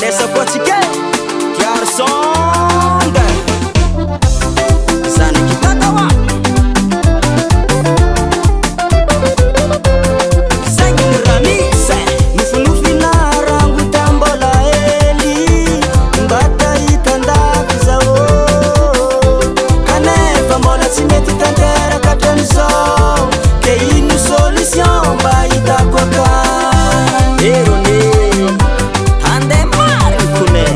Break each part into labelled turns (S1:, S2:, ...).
S1: Malesa koa atsika e Tiarsonde Zanaky Dada wa Zegny ny raha misy e Nofinofina rangotra mbola hely Mba tahita andafy zao Kanefa mbola tsy mety tanteraka hatramizao Ke ino solution mba hitako akany Erone Handeha mariny kone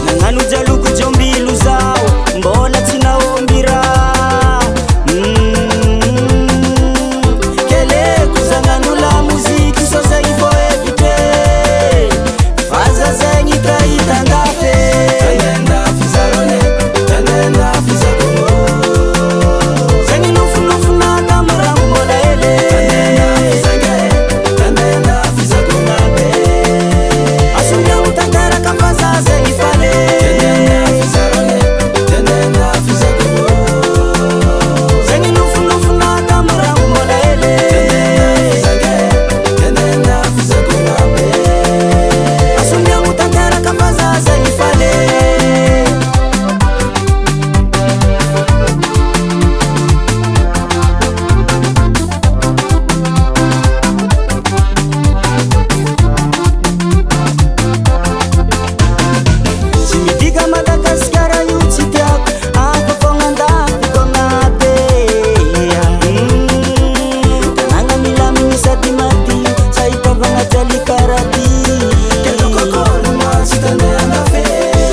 S1: Nagnano jaloko jombilo zao Mbola tsy nahomby raha Keleko zagnano la moziky Sao zegny fô éviter Fa za zegny hitahita andafy Zegny nofinofina tamin'ny rango mbola hely Asombiagno tanteraka fa za zegny faly Zegny nofinofina tamin'ny rango mbola hely Asombiagno tanteraka fa za zegny faly Tsy midika Madagasikara io tsy tiako Hafa fogna andafy kogna be Tanàgna milamigny sady madio Tsy ahitavagna jaly karaha ty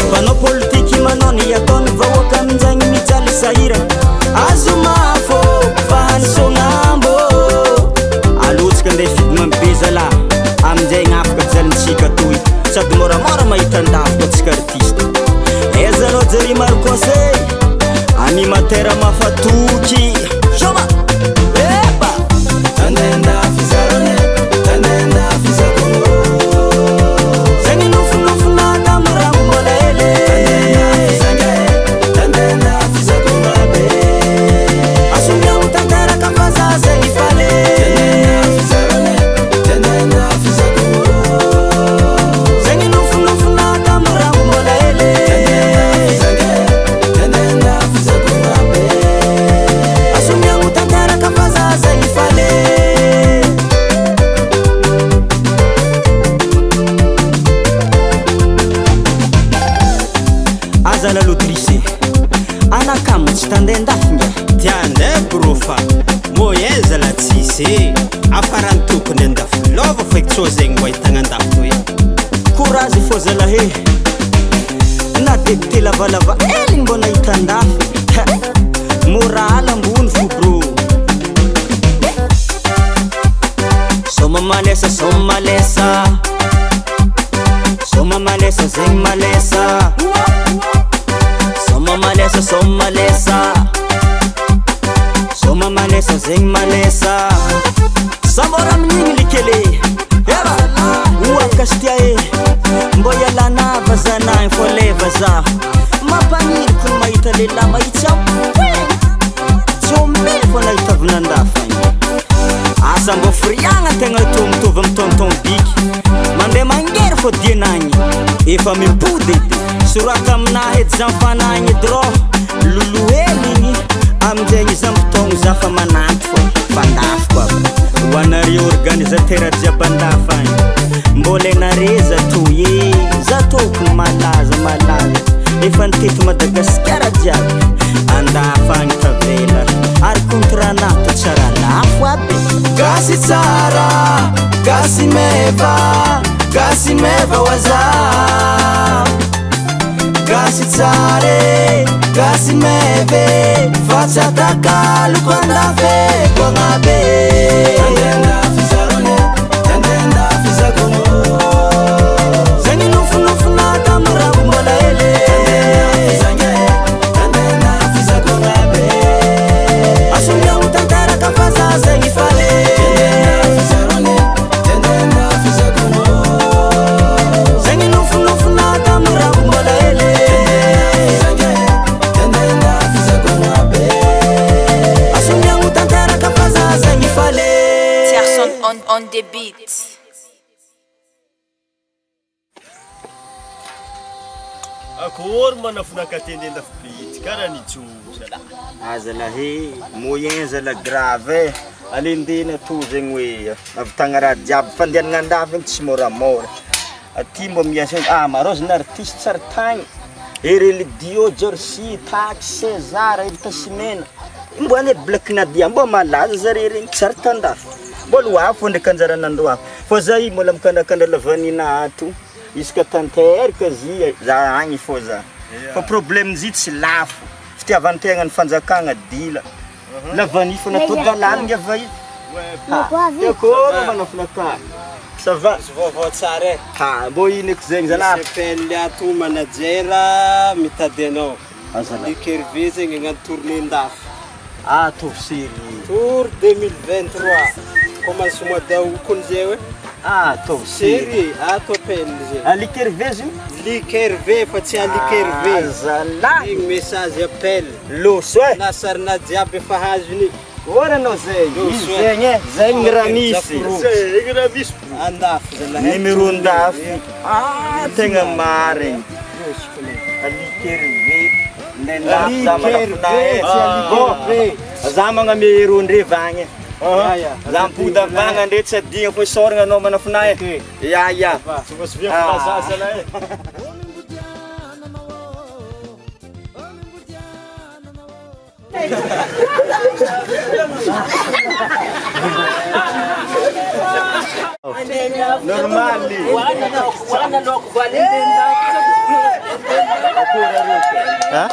S1: Mpanao politiky manao ny ataony Vahoaka aminjagny mijaly sahirana Azo mafo fa hany sognambo Alohantsika andeha hifidy be zalahy Aminjay afaka jalintsika toy Sady moramora mahita andafy atsika artiste Aiza anao Jerry Marcos e Animateur mafatoky Soma Epa Zegny nofinofina tamin'ny rango mbola hely Asombiagno tanteraka fa za zegny faly Zegny nofinofina tamin'ny rango mbola hely Asombiagno tanteraka fa za zegny faly Aza lalo triche Anakamo tsy tandeha andafy nga
S2: Tiandeha bro fa moyen zala tsisy e afarany tokony andafy lova feky tsô zegny mbo ahitagna andafy toy e
S1: Courage fô zalahy Na député lavalava hely mbô nahita andafy Moral ambony fo bro Soma malesa, soma malesa Soma malesa, zegny malesa Soma malesa, soma malesa Soma malesa, zegny malesa Samora amin'igny likely Eba Oakastia e Mbô ialana vazana fô le vazaha Mampaniriko ny mahita lehilahy mahitsy ao Tsy omely fô nahitavina andafy agny Asa mbô friagna tegna tô mitovy amy tonton Biky Mandeha mangery fô dianagny Efa mipody edy Sorata aminahy edy zampanagny edy rô Lolo hely igny Aminjegny zampitôgno za fa mananty fô Fandafiko aby Ho anareo organisateur jiaby andafy agny Mbola anare za toy e Za tokony malaza malaza Efa niteto Madagasikara jiaby Andafy agny tavela Ary contrat-na to tsara lafo aby
S3: Gasy tsara, gasy meva, gasy meva waza Gasy tsara, gasy meve, fa tsy atakaloko andafy kogna be
S1: Zegny nofinofina tamin'ny rango mbola hely Asombiagno tanteraka fa za zegny faly Zegny nofinofina tamin'ny rango mbola hely Asombiagno tanteraka fa za zegny faly.
S4: Akory manafinaka tende andafy be ity karaha nijojo zalahy.
S1: Ah zalahy e, moyen zala grave e. Alendena to zegny hoe ahavitagna raha jiaby, fandehanana andafy igny tsy môramôra. Aty mbô miasa ah marô zany artiste tsary tagny. Erelidio, Jorcy, Tax, César, Eltasimena. Mbô any Black Nadia mbô malaza zare regny tsary tandafy. Mbôla ho avy fô ndraiky anjaranandreo avy. Fô za io mbola mikandrakandra lavanina ato. Isaka tanteraka zy za agny fô za. Fa problème zy tsy lafo. Fitiavan-tegna ny fanjakagna dila. Lavanille fô natao dalàna nge va io. Akôry manafina ka. Ça va?
S2: Misy vaovao tsara e.
S1: Ha, mbô ino eky zegny zalahy?
S2: Misy appel ato manager mitady anao.
S1: Azalahy.
S2: Luc Hervé zegny hagnano tournée ndafy.
S1: Ah, ataovy sérieux.
S2: Tour 2023. Commence mois d'août kony zay hoe.
S1: Ah, ataovy sérieux.
S2: Sérieux, ato appel zegny.
S1: Ah, Luc Hervé izy io?
S2: Luc Hervé fa tsy Luc Hervé.
S1: Ah, zalahy.
S2: Igny message appel.
S1: Loso e.
S2: Na sarina jiaby efa azony.
S1: Ora anao zegny.
S2: Loso
S1: Izy
S2: e.
S1: zegny e, zegny raha misy.
S4: Zegny raha misy bro.
S2: Andafy zalahy.
S1: Numéro ndafy. Ah, tegna marigny.
S2: Loso kony.
S1: Luc Hervé. Ndafy za
S2: Luc Hervé,
S1: manafina e.
S2: tsy Luc
S1: Bon,
S2: Hervé.
S1: za magname hero ndre vagny e.
S2: Ya, ya.
S1: Za mipody avy agny andre tsy adigna fô isaoragna anao manafina e.
S2: Ok.
S1: Ya, ya.
S4: Tsy mba sy viavy fa za zalahy e.
S1: Normal. Ha?